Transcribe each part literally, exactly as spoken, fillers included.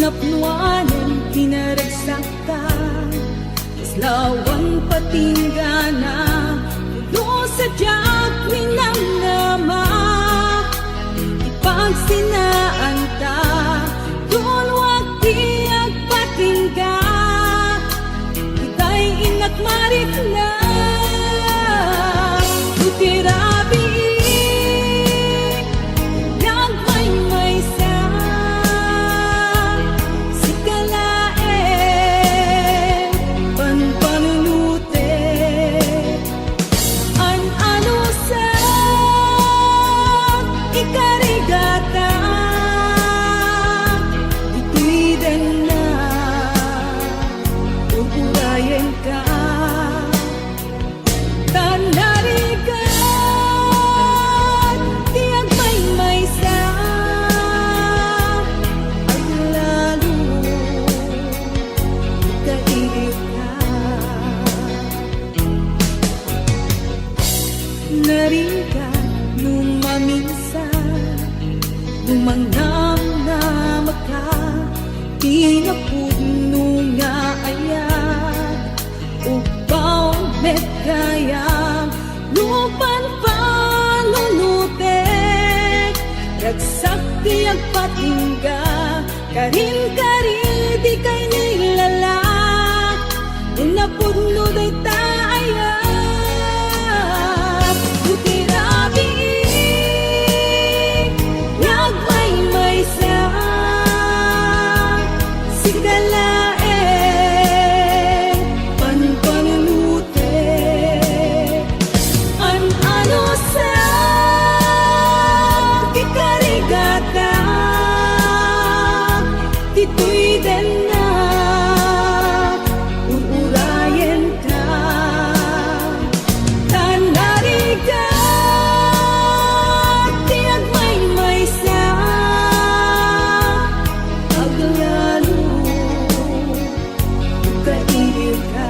Tapnuanen ti naragsakta, kaslawan patinggana, pulos a diak minamnama. Ipagsinaanta, tulwak ti agpatingga. Itay innak marikna, no ti rabii, nagmaymaysa, sika laeng panpanunotek. An-ano sa ikarigata, ditoy denna, ururayenka. Ta narigat ti agmaymaysa, aglalo, ikailika. Narigat no maminsan, no mangnamnamaka, ti napudno nga ayat, ugpaw met gayam, no panpanunotek, ragsak ti agpatingga, karin-kari ti kainilala, no napudno dayta ayat, no ti rabii, nagmaymaysa, sika laeng panpanunotek. An-ano sa ti karigata, ditoy denna, ururayenka. Ta narigat ti agmaymaysa, aglalo, kailika.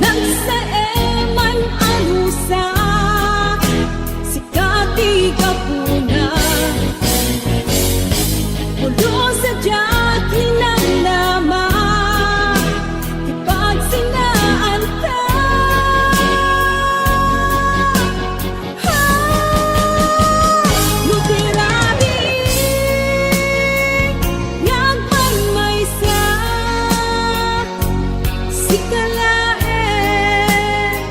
Nagsaem man anusa, sika ti gapuna. Pulos a diak hinamnama, ti pagsinaanta. No ti rabii nga agmaymaysa, sika laeng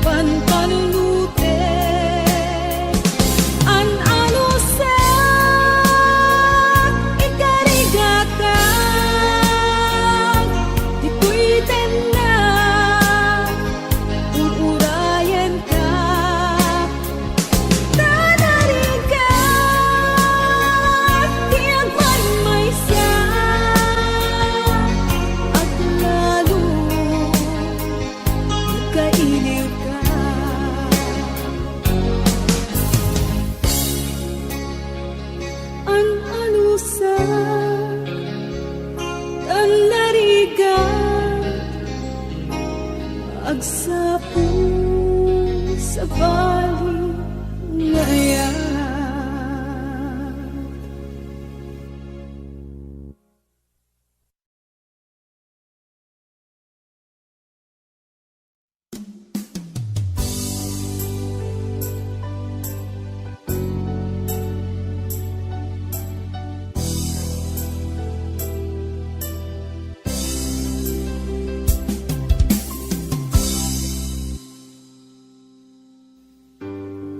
panpanunotek. An-ano sa ikarigata, ditoy denna, ururayenka. Ta narigat ti agmaymaysa, aglalo, kailika. An-ano sa, ta narigat, agsapul, sabali nga ayat.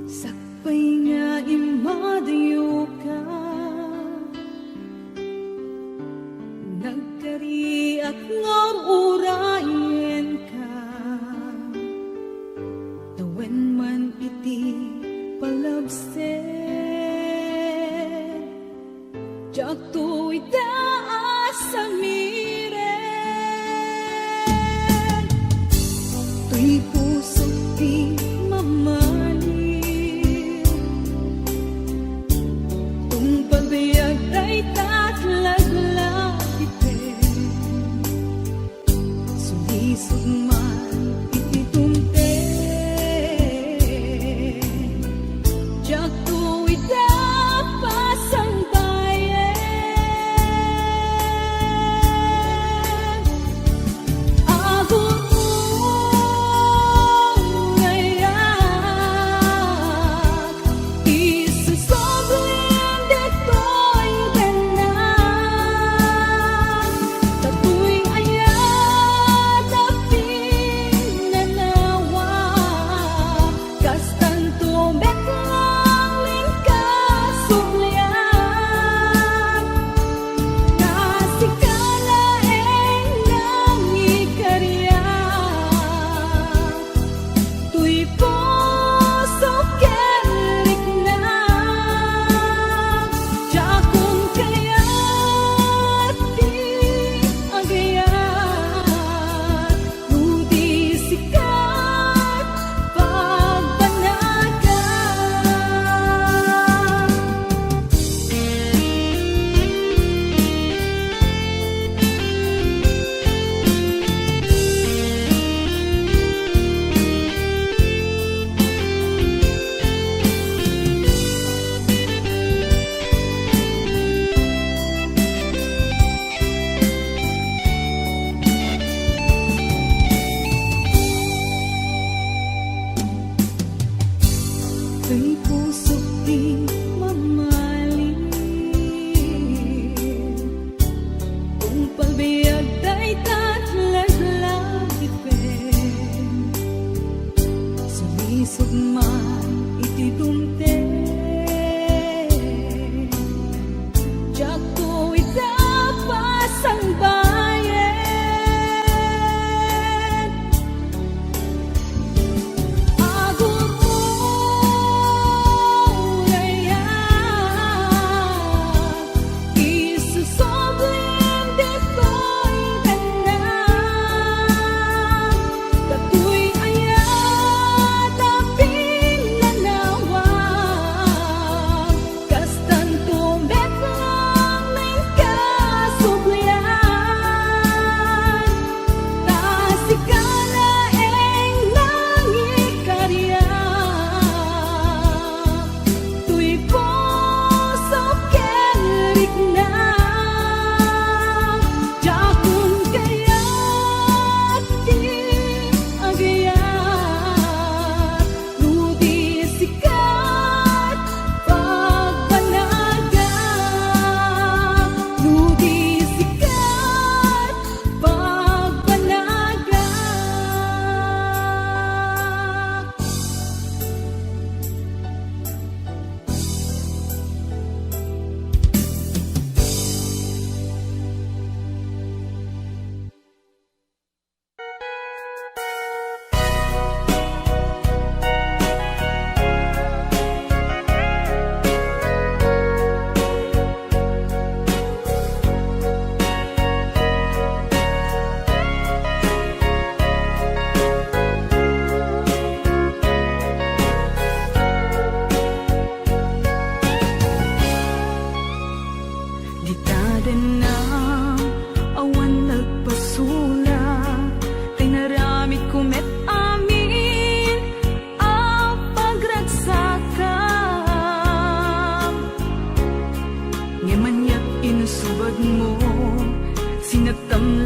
Sakbay nga immadayoka, nagkariak nga ur-urayenka. Tawen man iti palabsek, diakto ida a samiren. Toy pusok ti mamali, tungpal biag dayta a laglagipen. Sulisog man iti dumteng, diakto ida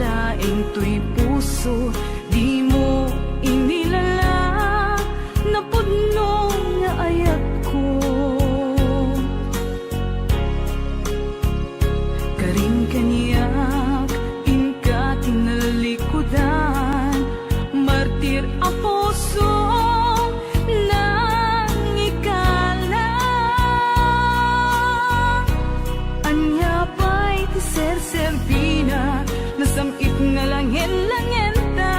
laeng toy puso, dimo inilala, napudno nga ayatko. Karin kaniak, inka tinalikudan, martir a pusong nangikala. Ania pay ti serserbina, nasam-it nga langen-langenta.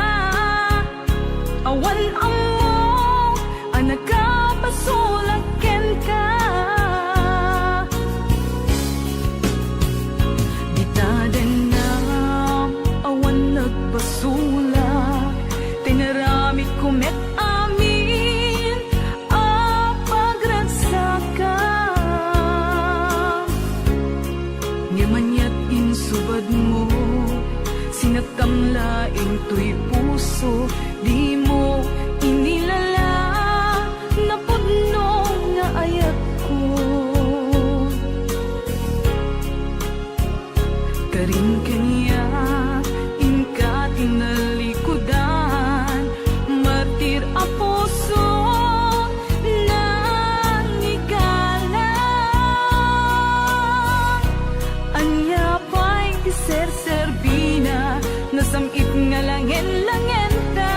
Awan ammo a nakapasulak kenka. Dita dennam, awan nagpasulak, tinaramidko met amin a pagragsakam. Ngem aniat insubadmo, sinakam laeng toy puso, dimo inilala, napudno nga ayatko. Karin kaniak, inka tinalikudan, martir a puso nangikala. Ania pay ti serserbina, nasam-it nga langen-langenta.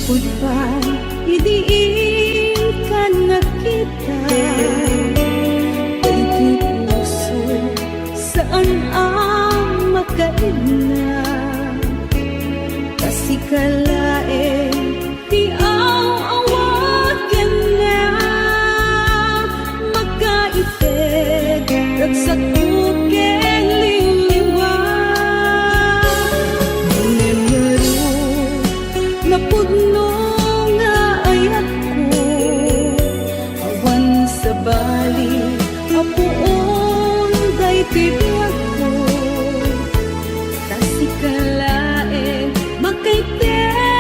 Pay idi inkan nakita, iti puso saan a makailna. Ta sika laeng ti aw-awat kenna, makaited, ragsakko ken liwliwa. Ngem ngarud, napudno nga ayatko, awan sabali a puon daytoy biagko. Ta sika laeng makaited.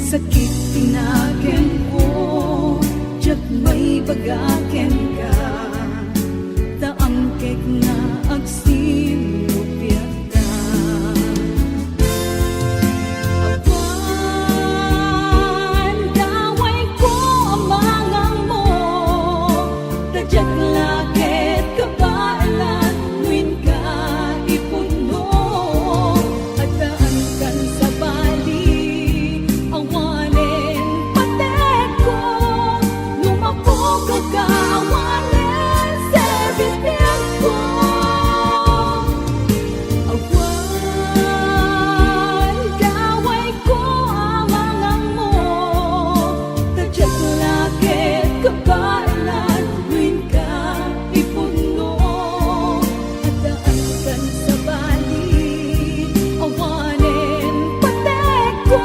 Sakit ti nakenko, diak maibaga kenka, ta amkek nga agsinnupiat. Awan gawayko a mangango, ta diak la ket kabaelan no inka ipudno. Addaankan sabali, awanen patekko, no mapukaw ka awanen serbitienko. Awan gawayko a mangango, ta diak la ket kabaelan no inka ipudno. Addaankan sabali, awanen patekko,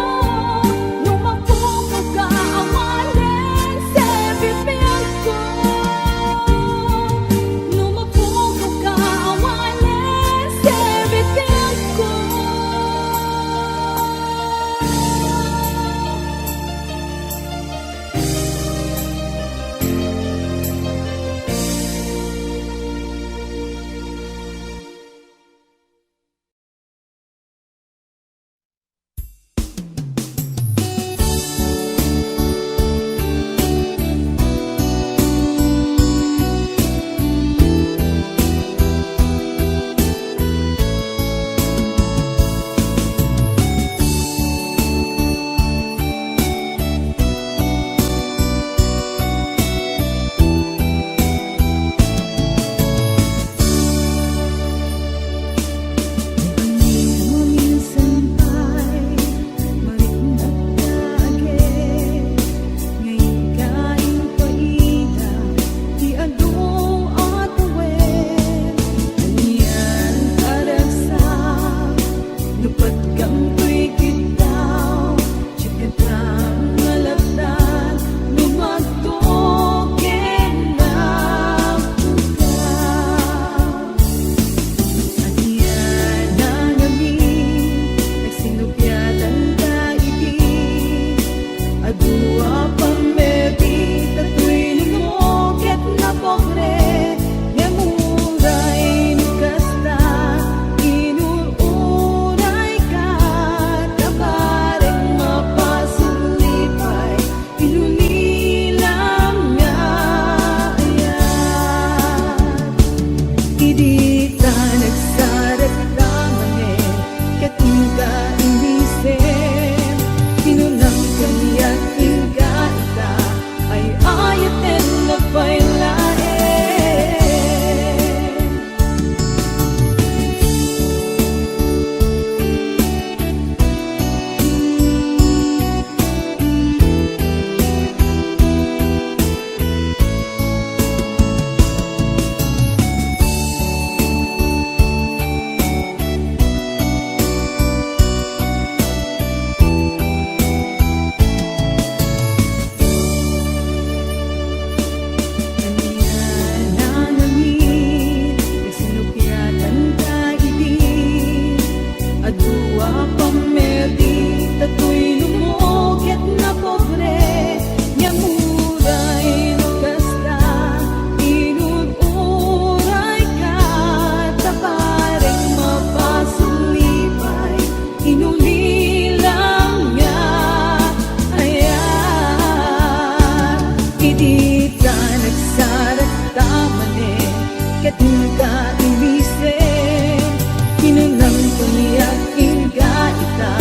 no mapukaw ka awanen serbitienko. No mapukaw ka awanen serbitienko. Nupatgam toy kitaw, diak ket malaptan, lumagto ken napukaw. Ania nangamin, nagsinnupiatan ta idi, adu a pammerdi, ta toy numo ket napobre, ngem uray no kasta, inur-urayka, ta bareng mapasulipay, inunilam nga ayat. Idi ta nagsarekta manen, ket inka inisem, kinunam kaniak, inka ita, ay-ayaten a pay laeng. Ania nangamin, nagsinnupiatan ta idi, adu a pammerdi, ta toy numo ket napobre, ngem uray no kasta, inur-urayka, ta bareng mapasulipay, inunilam nga ayat. Idi ta nagsarekta manen, ket inka inisem, kinunam kaniak, inka ita,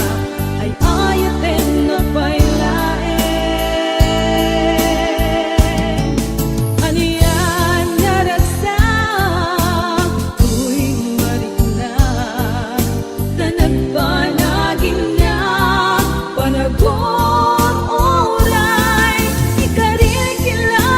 ay-ayaten a pay laeng. Ania nga ragsak, toy marikna, ta nagbanag innak panagur-uray. Ikarik la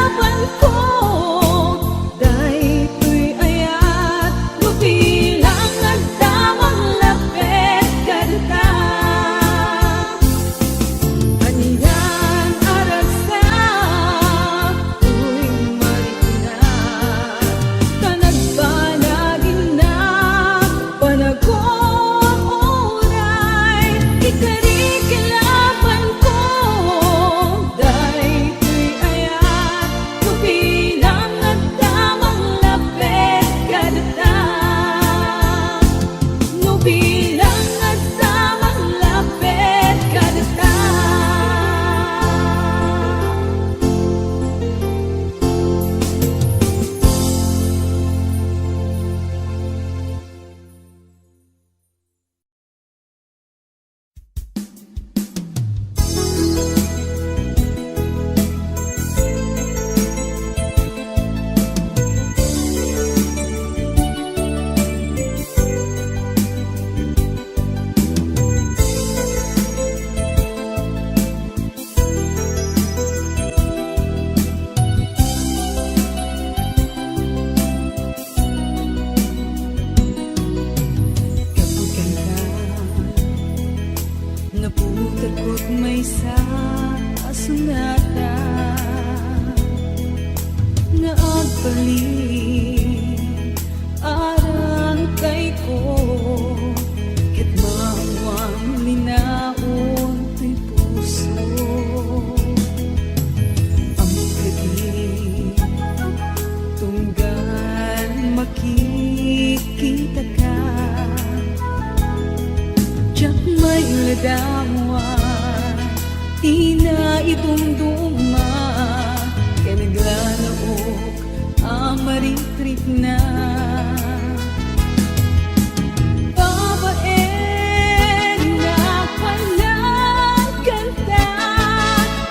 Sa asunata nga agbalin arangkayko, ket maammoan linaon toy puso. Ammok kadi, tunggal makikitaka, diak mailadawan ti naidumduma, ken naglalaok a marikrikna. Babaen nga panagkanta,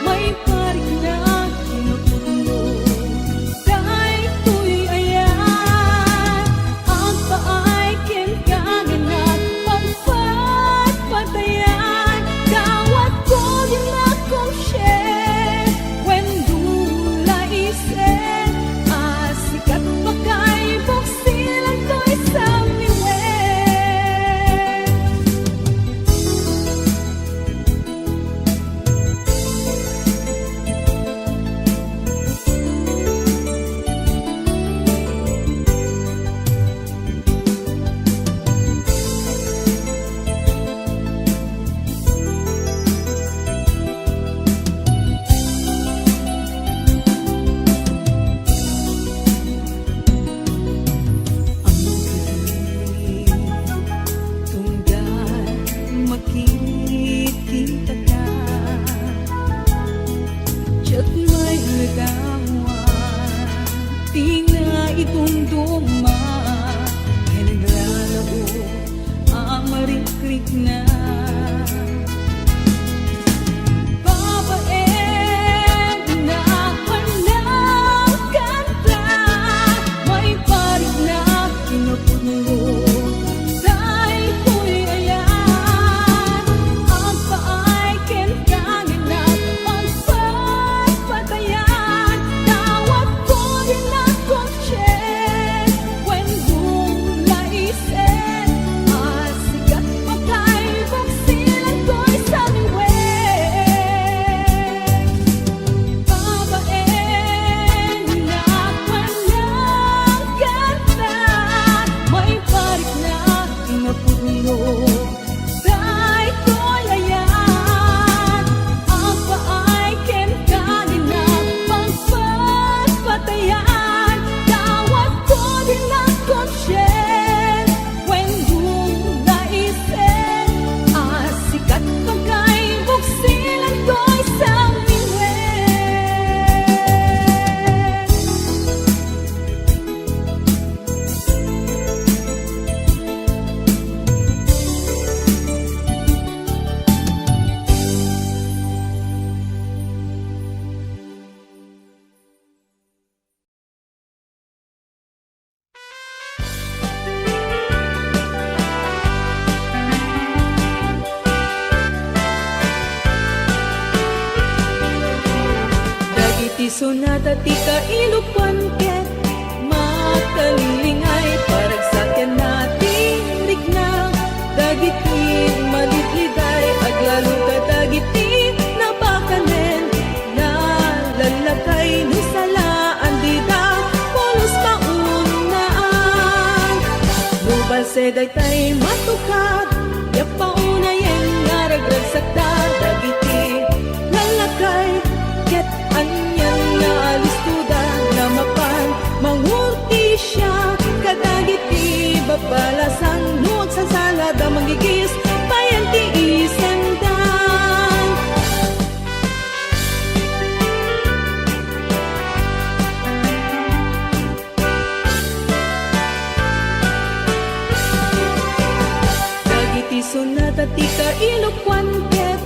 maiparikna kinapudno. Daytoy aya, agpaay kenka nga nagpagpatpatayan. Dawatko ti nakonsien, wen dula isen, a sikat pakay buksilan toy sangiwen. Tunggal makikitaka, diak mailadawan ti naidumduma, ken naglalaok a marikrikna. Babaen nga panagkanta, maiparikna kinapudno. Daytoy aya, agpaay kenka nga nagpagpatpatayan. Dawatko ti nakonsien, wen dula isen, a sikat pakay buksilan toy sangiwen. Babaen nga panagkanta, maiparikna kinapudno. Daytoy aya, agpaay kenka nga nagpagpatpatayan. Dawatko ti nakonsien, wen dula isen, a sikat pakay buksilan toy sangiwen. Dagiti sonata ti kailokuan ket makalinglingaw, paragsakianna ti rikna. Dagiti malidliday, aglalo kadagiti napakanen, nalallakay no salaan dida, pulos paunaan. No balse daytay matukad, diak paunayen nga ragragsakda. Dagiti lallakay ket anian nga alistoda nga mapan mangurtisia kadagiti babalasan no agsasalada, manggigis payen ti isendan. Dagiti sonata ti kailokuan ket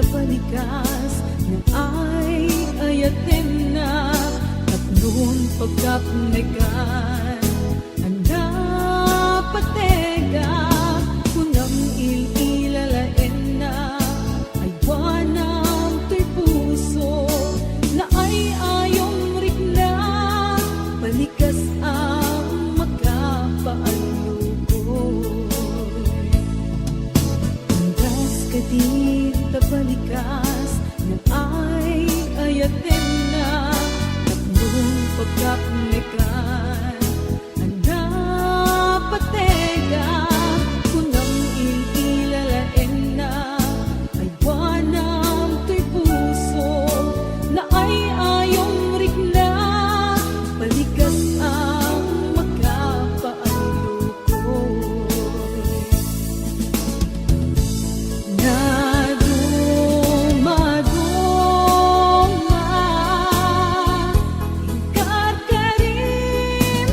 Balikas nga ay-ayatenna, tapno pagkapnekan a napatega, kunam il-ila laenna, aywanam toy puso, naay-ayom rikna, balikas a makapaallukod. Andas kadin ta balikas nga ay-ayatenna, tapno pagkapnekan a napatega, kunam il-ila laenna, aywanam toy puso, naay-ayom rikna, balikas a makapaallukod. Nadumaduma, inkarkarim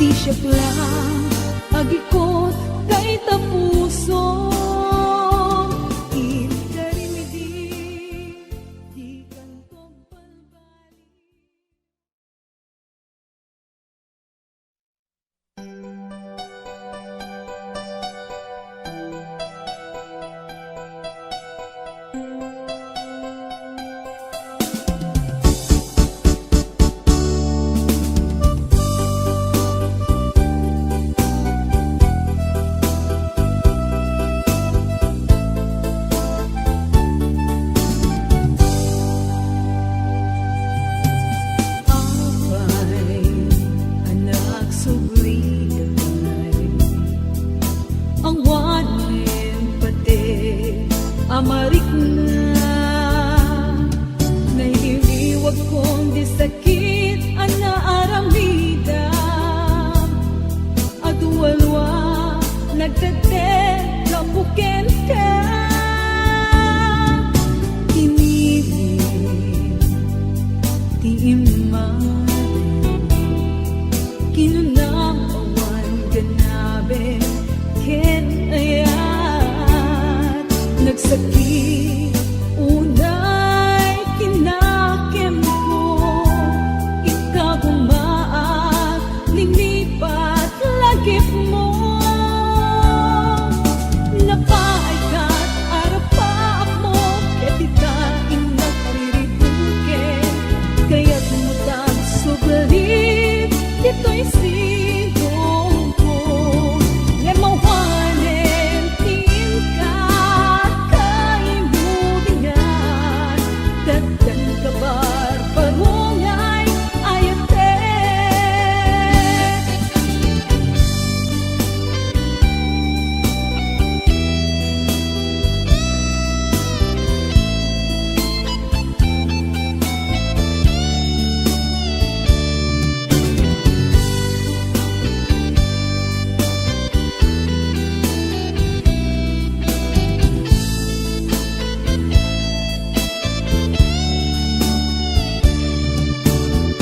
Ti siak lang agikot dayta pusom, inkari idi, dikanto agbalbaliw. Apay, anak, subli 'tay, awanen pati a marikna. Nailiwagkon ti sakit a naaramidam. Adu a lua, nagdeddet gapu kenka. Pinili ti immadu. Kinunam awan ganaben ken ayat. Nagsakit unay kinakemko, inka gumaak, linipat lagipmo. Napaaykat arapaapmo, ket ita innak riribuken, kayatmo ta agsubli ditoy sidongko. Ngem awanen ti inka kaimudingan, ket addan kabarbarongay ayatek.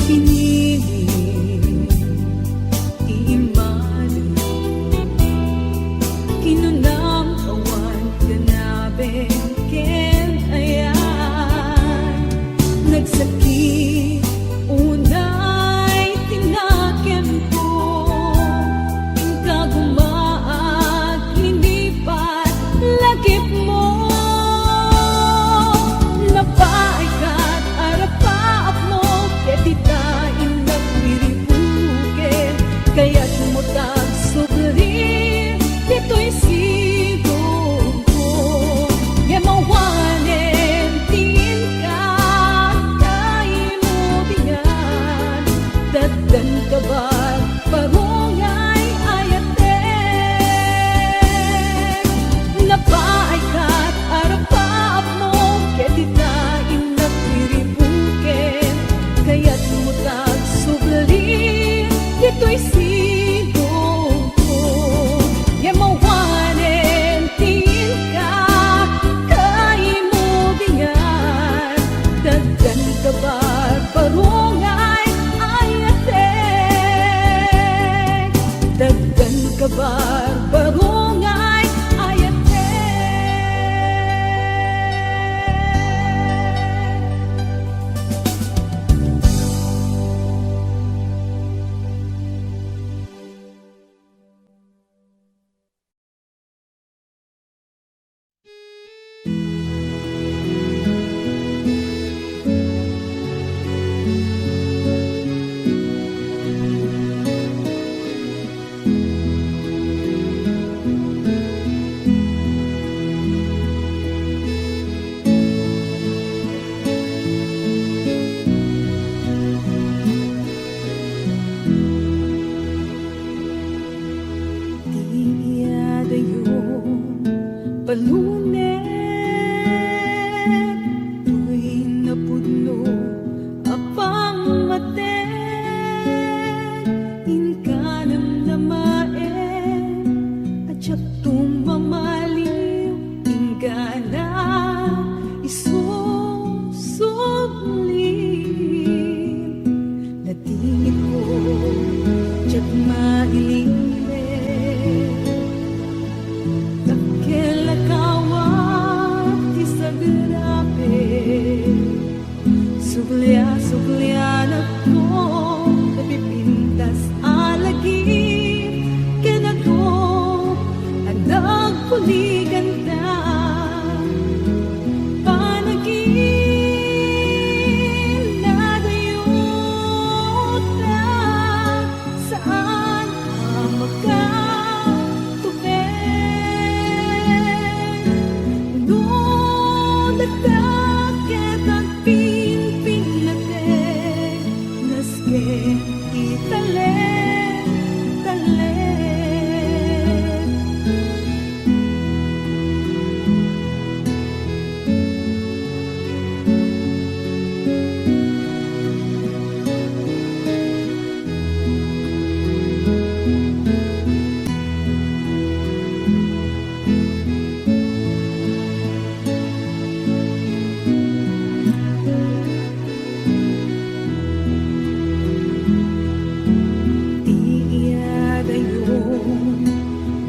Pinili ti immadu, kinunam awan ganaben ken ayat. Nagsakit unay ti nakemko, inka gumaak, linipat lagipmo. Napaaykat arapaapmo, ket ita innak riribuken, kayatmo ta agsubli ditoy sidongko. Ngem awanen ti inka kaimudingan, addan kabarbarongay ayatek. Napaaykat arapaapmo, ket ita innak riribuken, kayatmo ta agsubli ditoy sidongko. Ngem awanen ti inka kaimudingan, addan kabarbarongay ayatek. Addan kabarbarongay ayatek. Ti iyadayo, palunek, toy napudno a pammateg, inka namnamaen a diakto mamaliw, inggana isusubli. Nadingitko, diak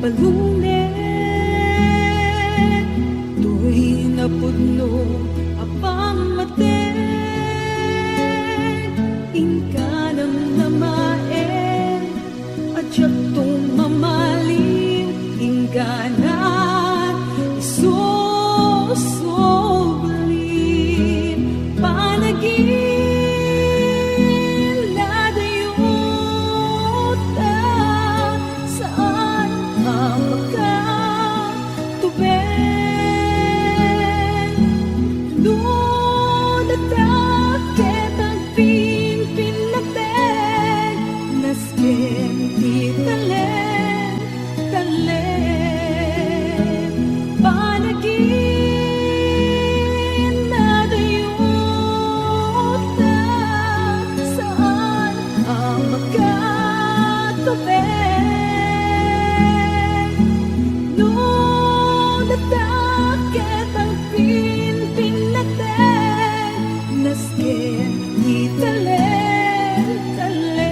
Balune, toy napudno a pammateg, inka namnamaen a diakto mamaliw, inggana isusublin. Panaginadayota, saan a makatubeng. No data ket agpinpinnateg, nasken ti talem, talem. Panaginadayota, saan a makatubeng. No data ket agpinpinnateg, nasken ti talem, talem.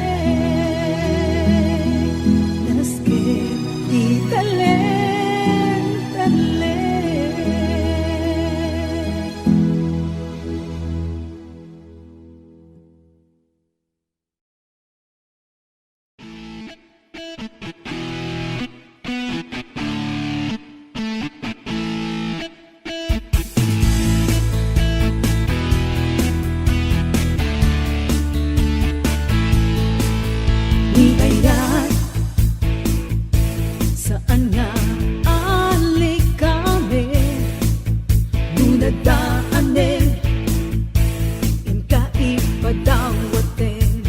Nasken ti talem, talem. Ni ayat, saan nga alikamen, no nadaanen, inka ipadawaten.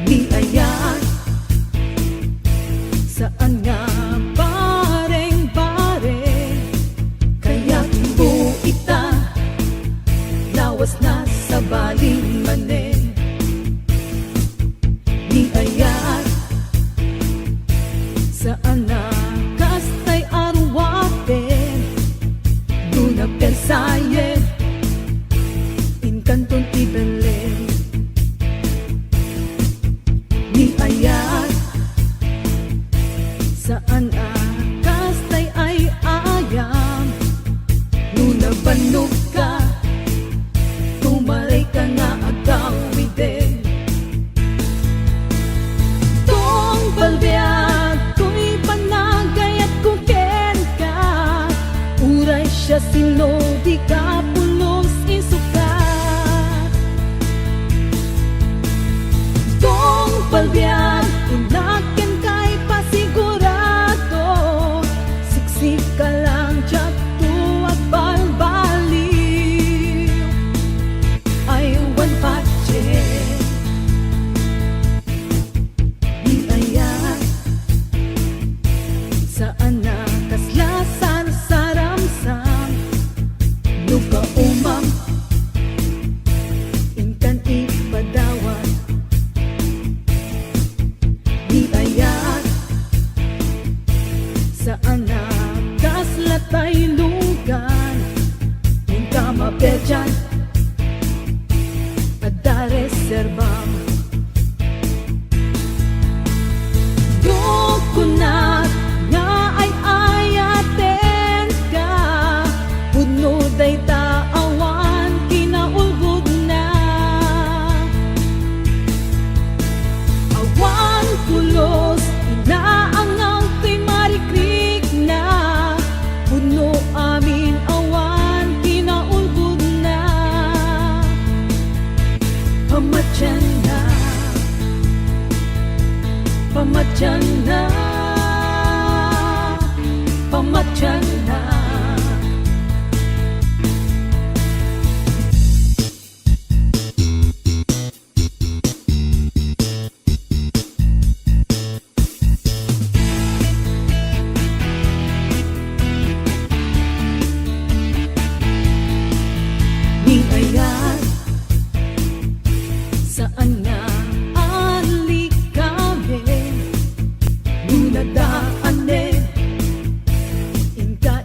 Ni ayat, saan nga bareng-bareng, kayatmo ita, lawas na sabali manen. Ni ayat, saan a kastay a ruaten, no napersayen, inkanton ti Belen. Ni ayat, saan a kastay ay ayam, no nabannogka, tumarayka nga agawiden. Tungpal biag toy panagayatko kenka, uray siasino dika pulos isukat. Tungpal biag, innak kenka ipasigurado, siksika lang diakto agbalbaliw. Aywan patien. Di aya, saan a kasla sarsaramsam, no kaumam, inkan ipadawat. Di aya, saan a kasla taynugan, inka mapedian, adda reserbam. Dukunak nga ay-ayatenka, pudno dayta awan kinaulbodna. Awan pulos, inaangaw toy marikrikna, pudno amin awan kinaulbodna. Pamatianna, pamatianna, pamatianna. Ni ayat, saan nga alikamen, no nadaanen, inka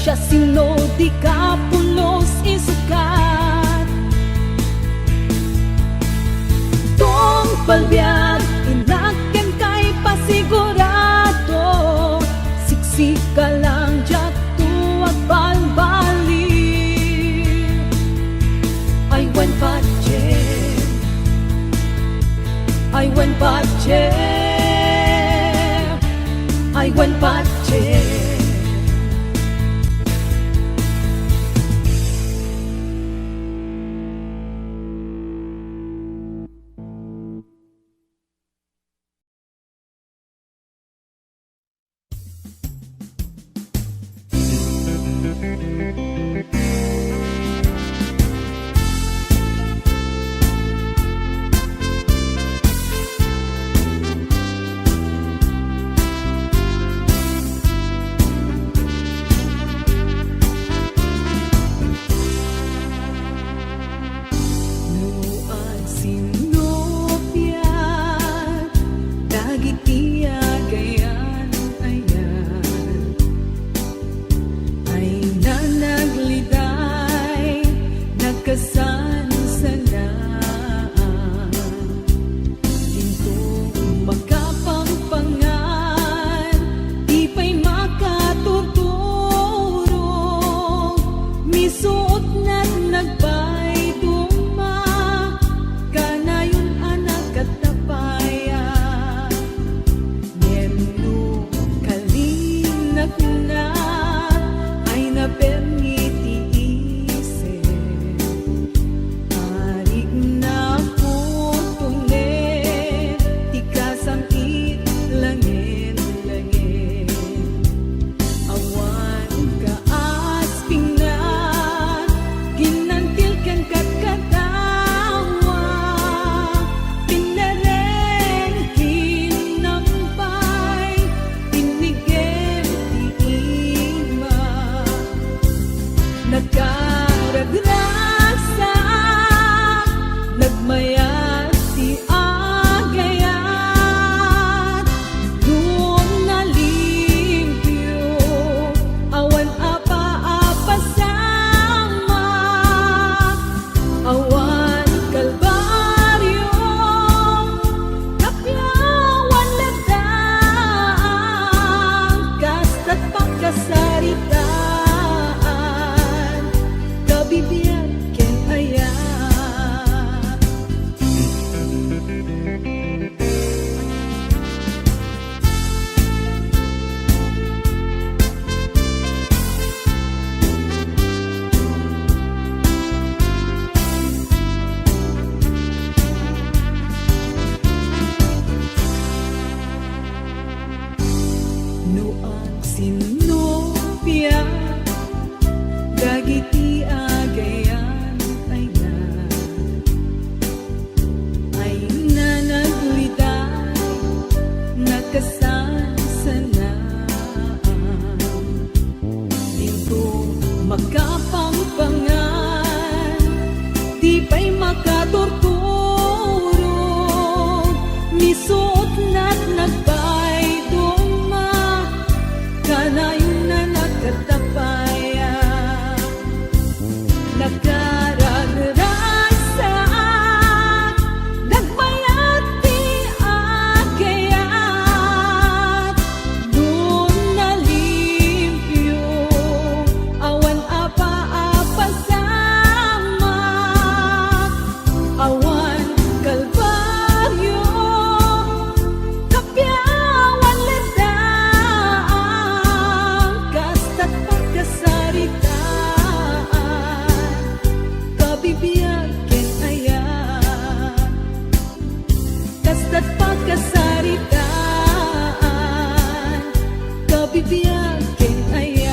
Kasino di ka pulos isukat? Tungpal biag, inak kenka ipasigurado, siksika lang diak to agbalbaliw. I went patse. I went patse. I went patse. No agsinnuppiat dagiti agayan-ayan, ay nanagliday, nagkasansanaan. Dinto makapangpangan, di pay makaturturog, misuotnat nagpayduma, kanayon a nagkatapayan. Ngem no kalinakna, ay napermi ti isip. Arigna, kutonen ti kasam-it langen-langen. Awan kaaspingna, ginantil ken kadkadawa, pinnereng, kinampay, tinigem ti ima. Nagkaragrasa, nagmayat ti agayat. No nalimpio, awan a paapasama. Awan kalbario, kapiawan latta, kasta't pakasaritaan, kabibiag ken ayat. No agsinnuppiat dagiti agayan-ayan, ay nanagliday, nakasansanaan. Dinto makapangpangan, di pay makaturturog, misuotnat nagpayduma, kanayon a nagkatapayan. Nagkaragrasa, nagmayat ti agayat. No nalimpio, awan a paapasama. Awan kalbario, kapiawan latta, kasta't pakasaritaan, kabibiag ken ayat. Kasta't pakasaritaan, kabibiag ken ayat.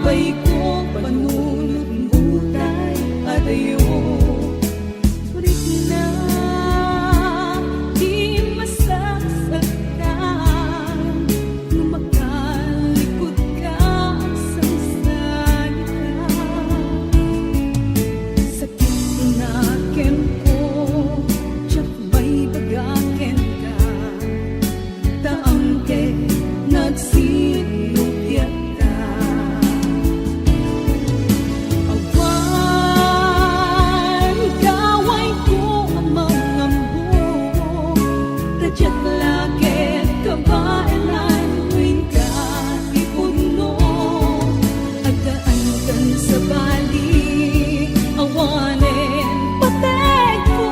Ay ko panunot butay adayo. Rikna, di masaksaktan no makalikod ka agsansalita. Sakit ti nakemko, diak maibaga kenka. Ta angkek nga agsinupiatta. Awan gawayko a mangammo, ta diak la ket kabaelan no inka ipudno. Addaankan sabali, awanen patekko.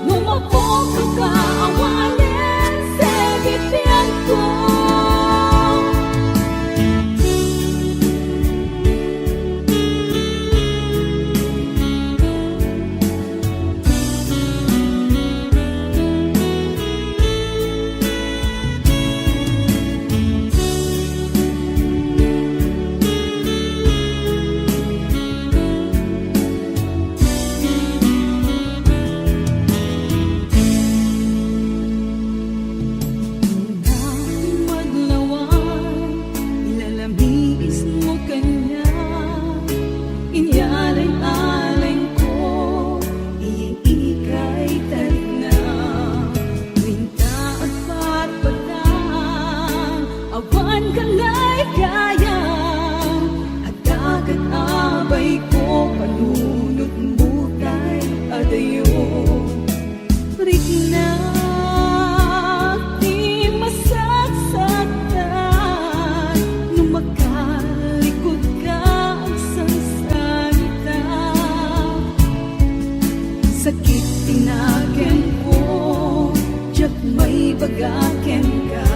No mapukaw ka, awanen serbitianko. Madlawan, ilalamiismo kaniak, inyalay-alayko, ikay tarigna. Inta agpatpatang, awan kanaykayam, adda ket abayko, panunot butay adayo. Rikna, di masaksaktan no makalikod ka agsansalita. Sakit ti nakemko, diak maibaga kenka,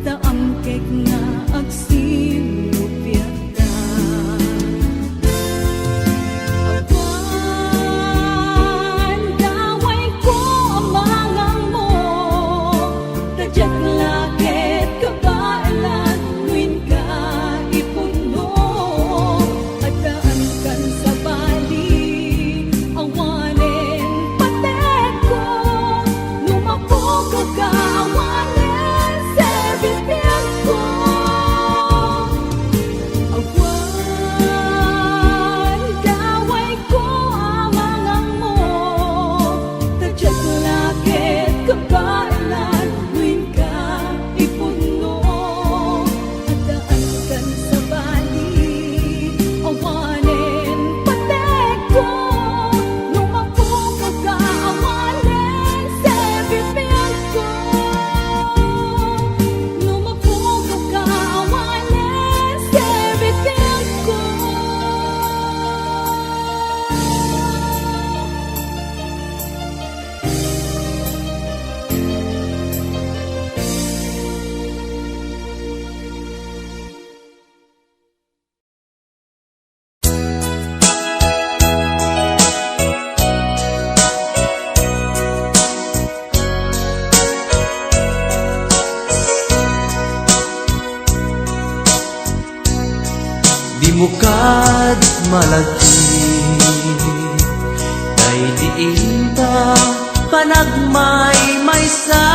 ta angkek nga agsinupiatta. Awan gawayko a mangammo, ta diak la ket kabaelan no inka ipudno. Addaankan sabali, awanen patekko. No mapukaw ka, awanen serbitianko. Awan gawayko a mangammo, ta diak la ket kabaelan no inka ipudno. Addaankan sabali, awanen patekko. No mapukaw ka, awanen serbitianko. No mapukaw ka, awanen serbitianko. Dimo kad malagip, daydi inta panagmaymaysa.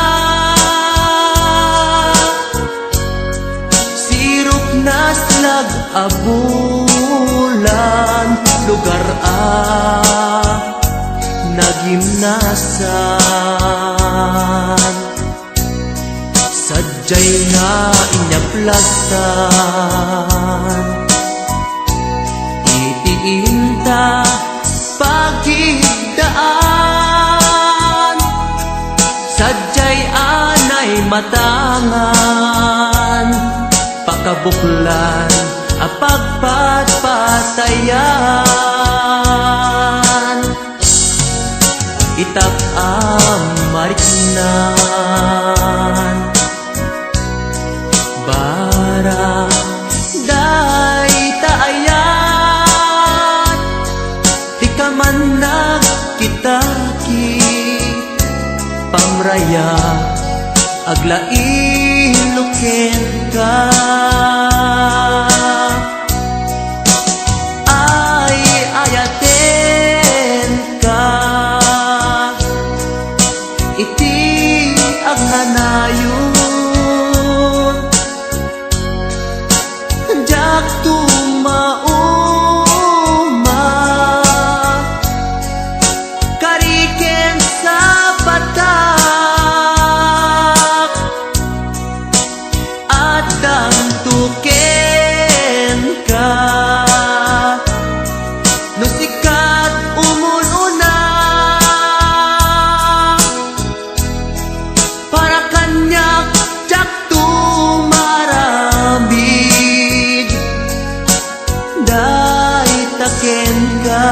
Sirupnas lag a bulan, lugar a nagimnasan. Sadiay nga inyaplastan iti inta pagiddaan. Sadiay a naimatangan, pakabuklan a pagpatpatayan. Itak a mariknan, barang dayta ayat, ti kaman nagkitaki, pamraya, aglailo kenka. Tumauma, kari ken sapatak, addanto kenka. No sika ti umuna, para kaniak, diakto maaramid, dayta kenka.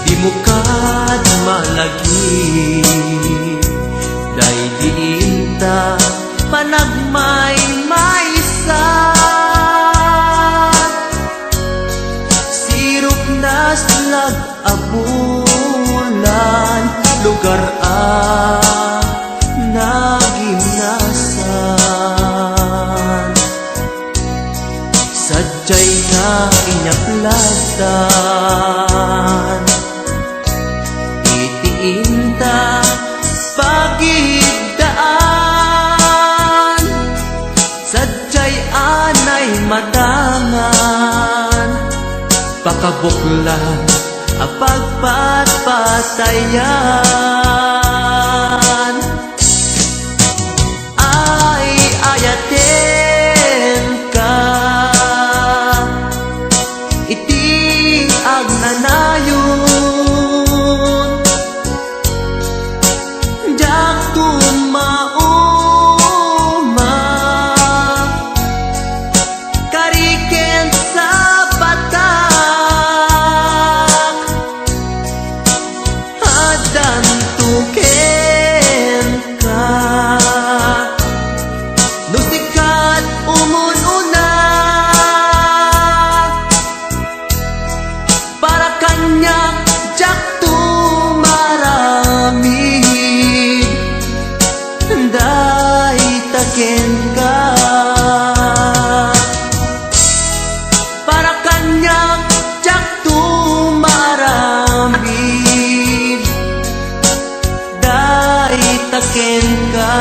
Dimo kad malagip, daydi inta panagmaymaysa. Sirupnas lag a bulan, lugar a naginasan. Sadiay nga inyaplattan iti inta pagid daan. Sadiay anay matangan, pakabuklan a pagpatpatayan. Ay, ayatenka iti agnanayon. Diakto mauma, kari ken sapatak, addanto kenka. No sika ti umun-una, para kaniak, diakto maaramid, dayta kenka. Para kaniak, diakto maaramid, dayta kenka.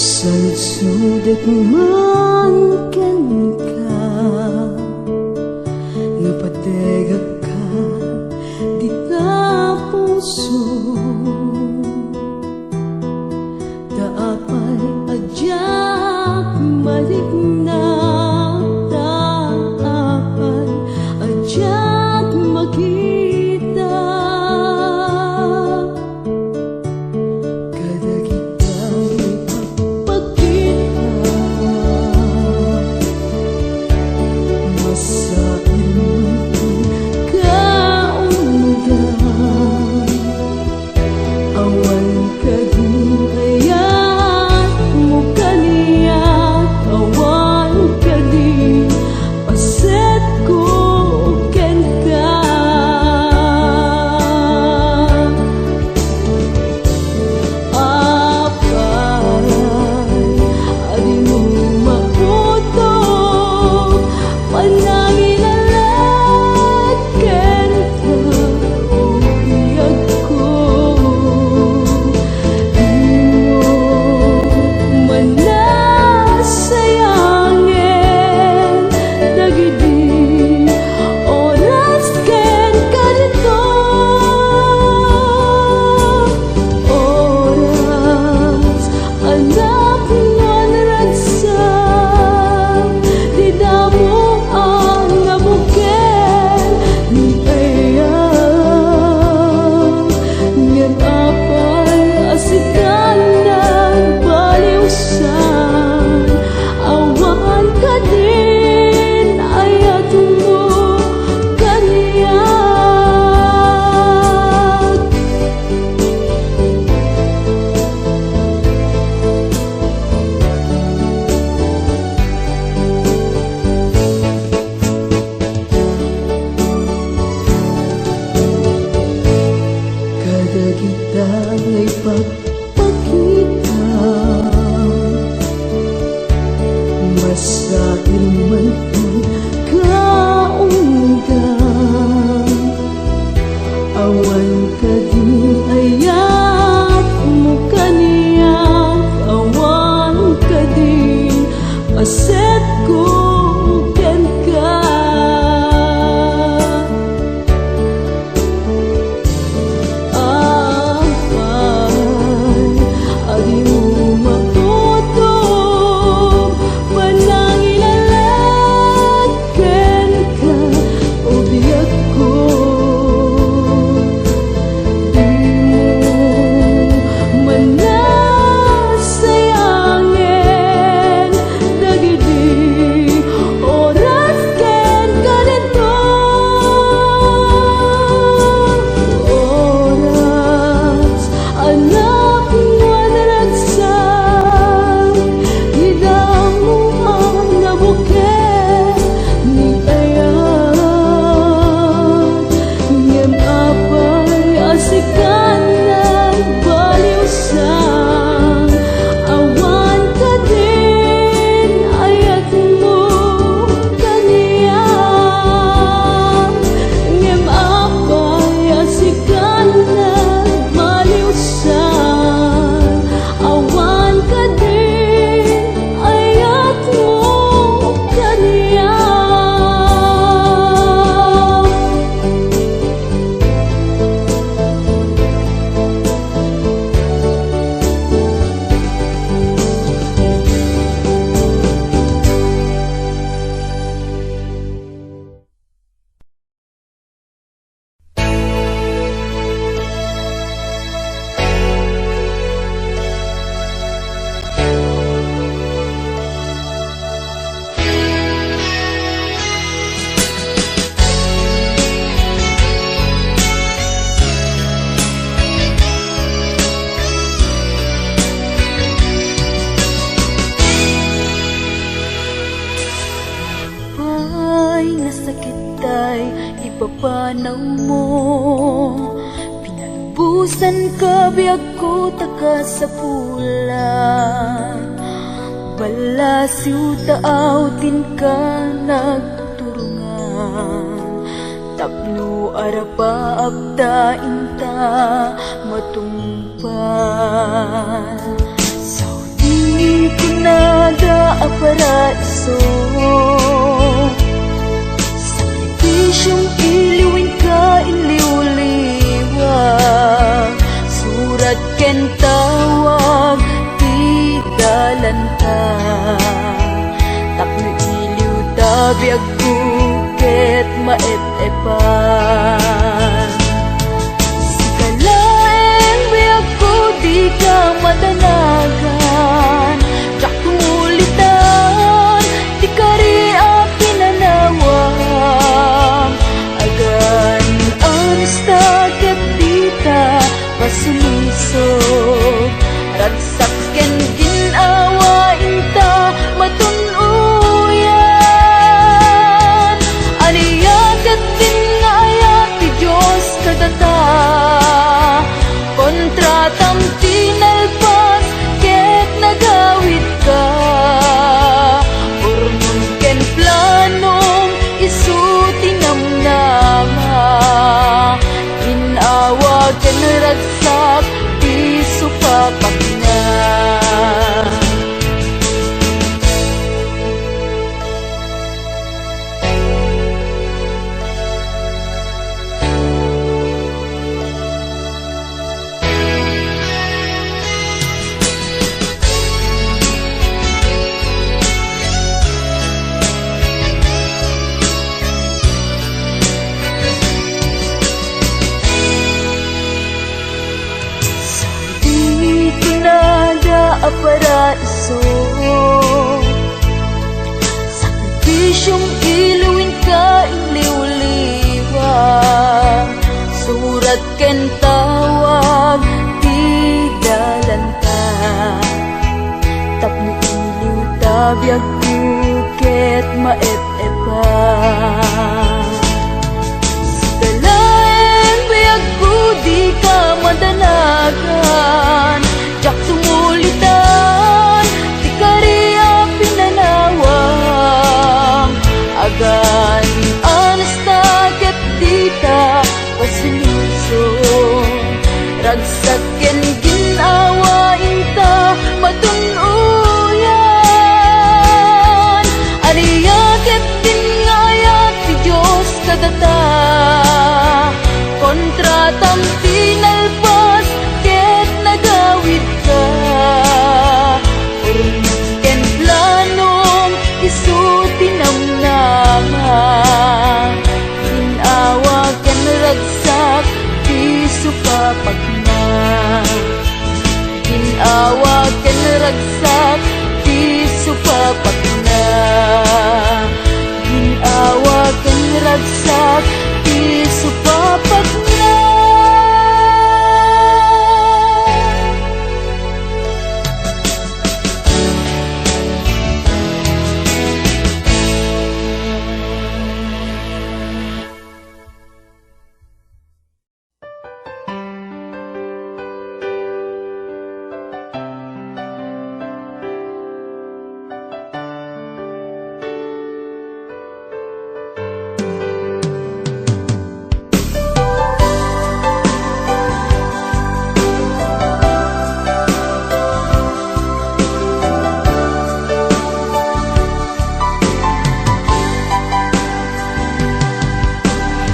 Saludsodek man kenka, nga pategekka dita puso. Ta apay a diak malikna, ta apay a diak makita. Kadagita ipagpakita, masairman kaunega. Awan kadi ayatmo kaniak, awan kadi pasetko kenka. Apay a dimo makuto, panangilalag kenka, o biagko. Dimo manasayangen dagidi oras ken kadito. Oras a napnoan ragsak, dida mo a nabukel ni ayat. Ngem apay a sika nagbaliwsan, awan kadin ayatmo kaniak. Kadagita nga ipagpakita, masairman kaunega. Awan kadi ayatmo kaniak, awan kadi pasetko kenka. Apay a dimo makuto, panangilalag kenka, o biagko. Dimo manasayangen dagidi oras ken kadito. Oras a napnoan ragsak, dida mo a nabukel ni ayat. Ngem apay a sika nagbaliwsan, awan kadin ayatmo kaniak. Ngem apay a sika nagbaliwsan, awan kadin ayatmo kaniak. Ay, nasakit tay ipapanawmo. Pinalubosanka, biagko, ta kasapulan. Ballasiw ta awtenka nagturongan. Tapno arapaap ta inta matungpal. Saw- Kunada a paraiso, sakrifisiom iliw inka inliwliwa, surat ken tawag ti dalanta, tapno iliwta biagko ket maep-epan. Sika laeng biagko, dika madanagan, diak tumulitan ti kari a pinanawam. Agan-anusta ket dita pasulisog, ragsak ken gin-awa inta matun-oyan. Ania ketdin nga ayat ti Dios kadata? Kontratam ti nalpas ket nagawidka. Purmom ken planom isu ti namnama. Gin-awa ken ragsak ti supapakna. Sadi kunada a paraiso, sakrifisiom iliw inka inliwliwa, surat ken tawag ti dalanta, tapno iliwta biagko ket maep-epan. Sika laeng biagko, dika madanagan, diak tumulitan ti kari a pinanawam. Agan-anusta ket dita pasulisog, ragsak ken gin-awa inta matun-oyan. Ania ketdin nga ayat ti Dios kadata? Kontratam ti nalpas ket nagawidka. Purmom ken planom isu ti namnama. Gin-awa ken ragsak ti supapakna. Gin-awa ken ragsak ti supapakna. Gin-awa ken ragsak ti supapakna.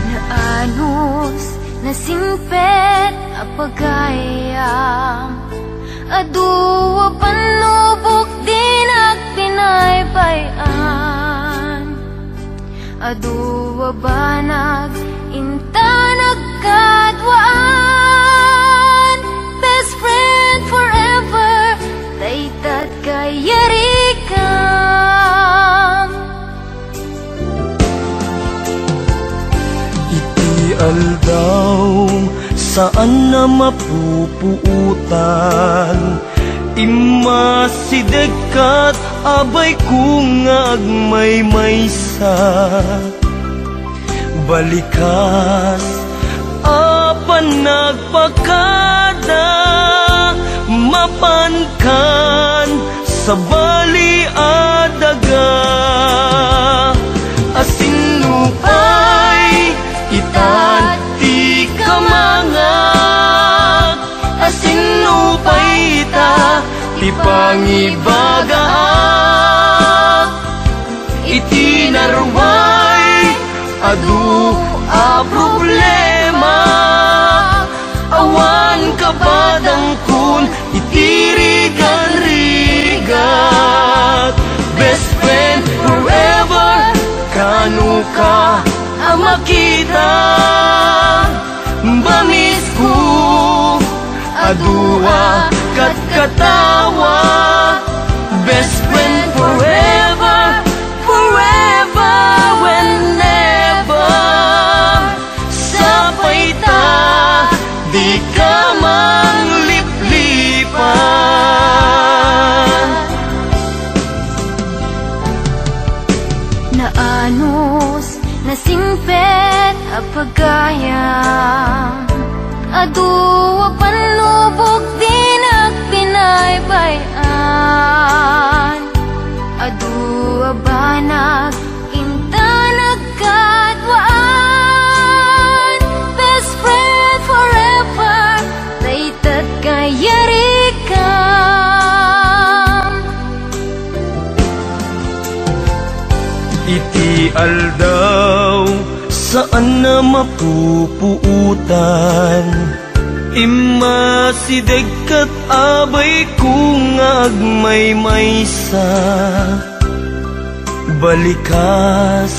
Naanus, nasingpet a pagayam. Adu a pannubok, dinak pinaybay-an. Adu a banag, inta nagkaduaan. Best friend forever, dayta kayarikan. Iti aldaw, saan a mapupuotan, immasideg kat abayko nga agmaymaysa. Balikas a panagpakada, mapankan sabali a daga. Asinno pay ita ti kamangak? Asinno pay ita Ti pangibagaak iti narway, adu a problema. Awan kabadangkon iti rigan-rigat. Best friend forever, kano ka a makita? Bamisko, adu a katkatawa. Best friend forever, forever, whenever. Sapay ta, di ka mangliplipan. Naanus, nasingpet a pagayam. Adu a pannubok dinak binaybay-an. Adu a banag inta nagkaduaan. Best friend forever, dayta kayarikam. Iti aldaw, saan a mapupuotan. Immasideg ket abayko nga agmaymaysa. Balikas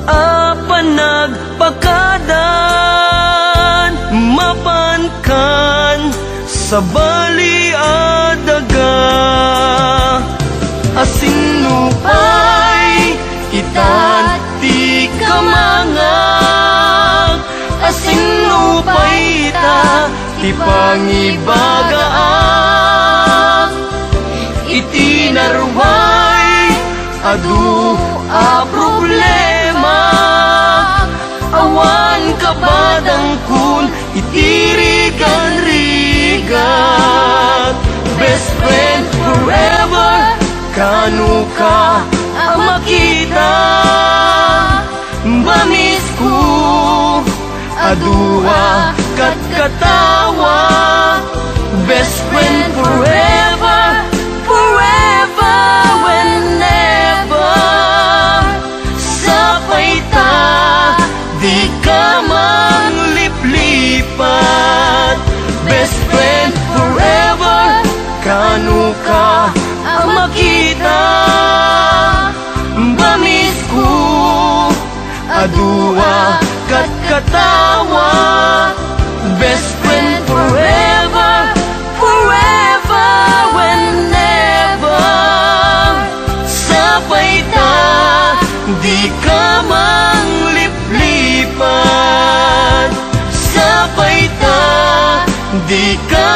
a panagpakadan, mapankan sabali a daga. Asinno pay ita ti kamangag? Asinno pay ita ti pangibagaak? Iti narway, adu a problema. Awan kabadangkon iti rigan-rigat. Best friend forever, kano ka a makita? Bamisko, adu a katkatawa. Best friend forever, forever, whenever. Sapay ta, di ka mangliplipat. Best friend forever, kano ka a makita? Bamisko, adu a katkatawa. Best friend forever, forever, whenever. Sapay ta, di ka mangliplipat. Sapay ta, di ka